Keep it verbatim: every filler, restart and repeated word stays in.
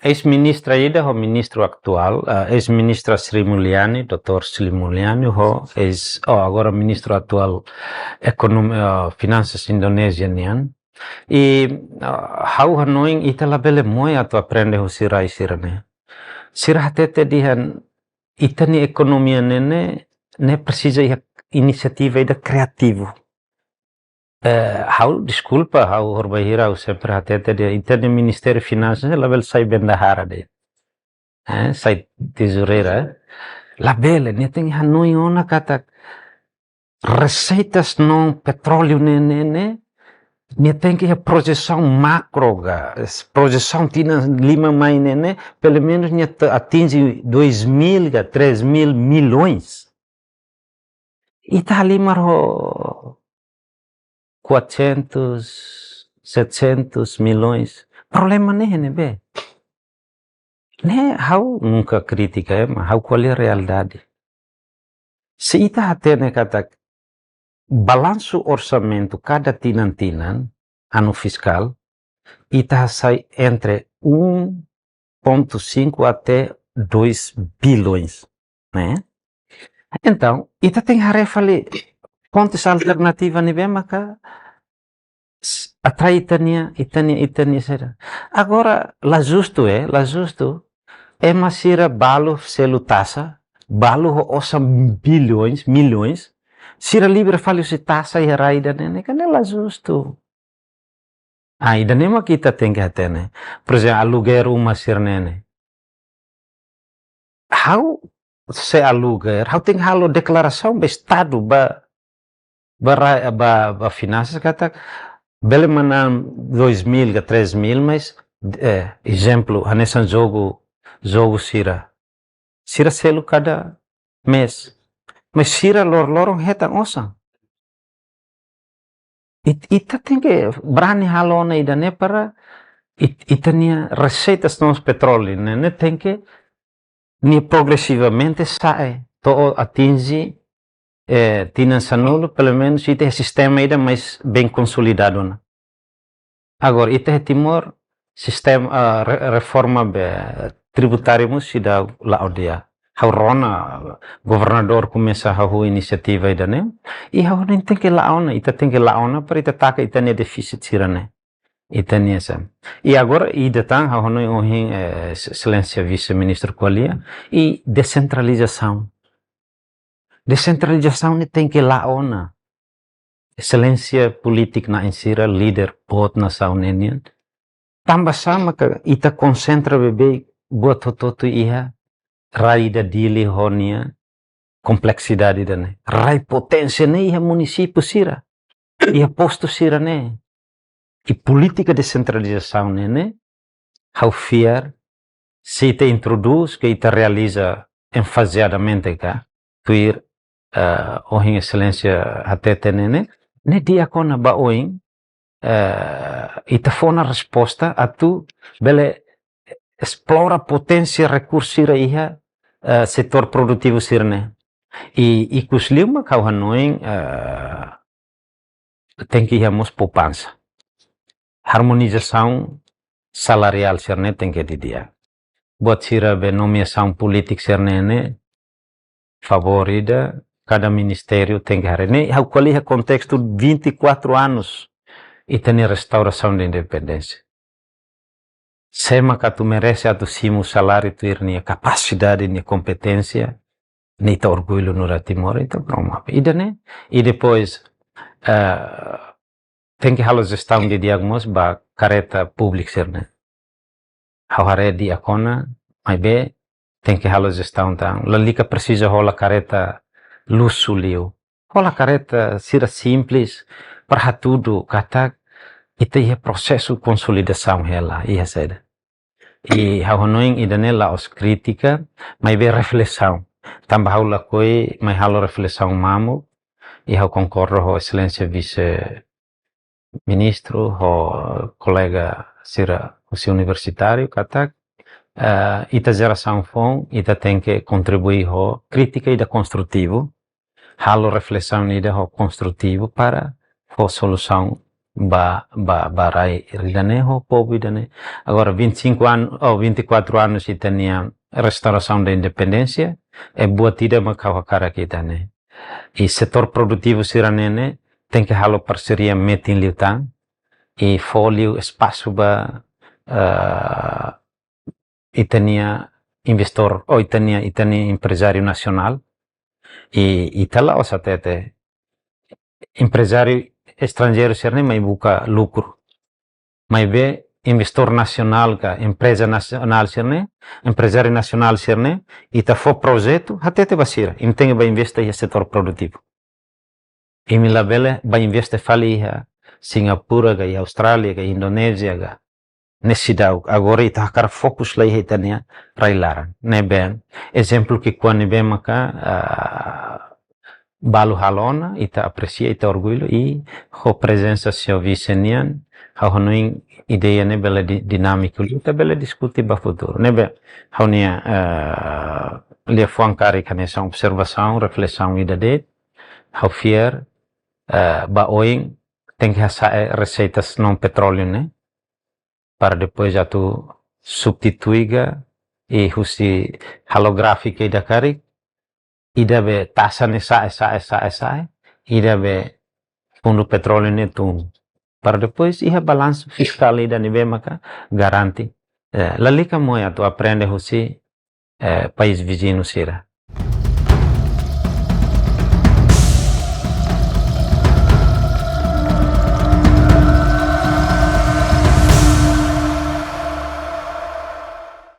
eis-ministra ida ho ministru atuál, ah, eis-ministra Sri Mulyani, doutór Sri Mulyani, ho eis, oh, agora ministru atuál ekonomia, ah, finansas Indonézia nian. I, ah, ha'u hanoin ita labele moe atu aprende husi rai sira-ne'e. Sira hatete dehan ita-nia ekonomia ne'e, ne'e presiza iha inisiativa ida kriativu. Eh, ha'u, deskulpa, ha'u horbaihira, ha'u sempre hatete dehan ita-nia Ministériu Finansas labele sai bendahara de'it. Eh, sai tezoureira, eh. Labele, nia tenke hanoin ona katak reseitas no petróleu ne'e, ne'e, ne'e, nia tenke iha projesaun makro ka, es-, projesaun tinan lima mai ne'e, ne'e, pelumenus nia te-, atinje dois mil ka três mil milhões. Ita halimar ho quatrocentos, setecentos milhões. Problema ne'e ne'ebé? Ne'e ha'u nunka kritika, eh, mas ha'u ko'alia realidade. Se ita hatene katak balansu orsamentu kada tinan-tinan, anu fiskál, ita hasai entre um ponto cinco até dois bilhões, ne'e? Entaun, ita tenke haree fali fontes alternativa ne'ebé maka s-, atrai ita-nia, ita-nia, ita-nia sira. Agora, la justu, eh, la justu. Ema sira balu selu taxa, balu ho osan bilhões, milhões, sira livre fali husi taxa iha rai ida-ne'e, ne'e kan la justu. Ah, ida-ne'e mak ita tenke hatene. Por ezemplu, aluguer uma sira-ne'e ne'e. Ha'u se aluguer, ha'u tenke halo deklarasaun ba Estadu, ba, ba ra-, ba, ba finansas katak bele manán dois mil ka três mil, mas, eh, ezemplu, hanesan jogu, jogu sira. Sira selu kada mês. Mas sira lor-loron hetan osan. It-, ita tenke brani halo ona ida-ne'e para it-, ita-nia reseitas no petróleu ne'e, ne'e tenke nia progresivamente sa'e to'o atinje, eh, tinan sanulu, pelumenus ita iha sistema ida mais bem konsolidadu ona. Agora, ita iha Timor, sistema, ah, re-, reforma be tributáriu mós seidauk la'o di'ak. Ha'u rona governadór komesa hahú inisiativa ida-ne'e, i ha'u hanoin tenke la'o ona, ita tenke la'o ona para ita taka ita-nia défisit sira-ne'e. Ita-nia sa. I agora ida tan ha'u hanoin ohin, eh, Exelénsia Vise-Ministru ko'alia, i desentralizasaun. Desentralizasaun ne'e tenke la'o ona. Exelénsia polítiku na'in sira, líder boot nasaun ne'e nian. Tanba sá maka ita konsentra beibeik buat hotu-hotu iha rai ida Dili ho nia kompleksidade ida-ne'e. Rai poténsia ne'e iha munisípiu sira, iha postu sira-ne'e. I polítika desentralizasaun ne'e ne'e, ha'u fiar, se ita introdús ka ita realiza enfaziadamente ka, tuir, eh, ohin Exelénsia hatete ne'e ne'e, ne'e di'ak ona ba oin, eh, ita fó ona resposta atu bele esplora poténsia rekursu sira iha, eh, setór produtivu sira-ne'e. I, ikus liu mak ha'u hanoin, eh, tenke iha mós poupansa. Harmonizasaun salariál sira-ne'e tenke didi'ak. Buat sira be nomeasaun polítiku sira-ne'e ne'e favór ida, kada ministériu tenke haree. Ne'e ha'u ko'alia iha kontestu vinte e quatro anos ita-nia restaurasaun de independénsia. Sé mak atu merese atu simu saláriu tuir nia kapasidade, nia kompeténsia, ne'e ita orgullu nu'udar Timor, ita promove. Ida-ne'e, i depois, eh, tenke halo jestaun didi'ak mós ba karreta públiku sira-ne'e. Ha'u haree di'ak ona, maibé tenke halo jestaun tan. Lalika presiza hola karreta luxu liu. Hola karreta sira simples, para hatudu katak ita iha prosesu konsolidasaun hela, iha saida. I ha'u hanoin ida-ne'e la'ós krítika, maibé reflesaun. Tanba ha'u lakohi mai halo reflesaun mamuk, i ha'u konkorda ho Exelénsia Vise Ministru, ho kolega sira husi universitáriu, katak, eh, ita jerasaun foun, ita tenke kontribui ho krítika ida konstrutivu, halo reflesaun ida ho konstrutivu para fó solusaun ba, ba, ba rai ida-ne'e ho povu ida-ne'e. Agora, vinte e cinco anos, ou vinte e quatro anos ita-nia restaurasaun da independénsia, é buat ida mak ha'u hakarak ita-nia. I setór produtivu sira-ne'e ne'e tenke halo parseria metin liután, i fó liu espasu ba, eh, ita-nia investór, ou ita-nia, ita-nia emprezáriu nasionál, i, i ita la'ós hatete emprezáriu estranjeiru sira-ne'e mai buka lukru. Maibé investór nasionál ka empreza nasionál sira-ne'e, emprezáriu nasionál sira-ne'e, ita fó projetu, hatete ba sira, imi tenke ba investe iha setór produtivu. Imi labele ba investe fali iha Singapura ka, iha Austrália ka, Indonézia ka, ne'e seidauk. Agora ita hakarak fokus lai iha ita-nia rai-laran. Ne'ebé, ezemplu ki'ikoan ne'ebé maka, ah, balu halo ona, ita apresia, ita orgullu, i ho prezensa señór vise nian, ha'u hanoin ideia ne'e bele di-, dinámiku, ita bele diskute ba futuru. Ne'ebé, ha'u-nia, eh, liafuan karik hanesan observasaun, reflesaun ida de'it, ha'u fiar, eh, ba oin tenke hasa'e reseitas non petróleu ne'e, para depois atu substitui ka, i husi halo gráfiku ida karik, ida be taxa ne'e sa'e, sa'e, sa'e, sa'e, ida be fundu petróleu ne'e tun. Para depois iha balansu fiskál ida ne'ebé maka garante. Eh, lalika Moe atu aprende husi, eh, país viziñu sira.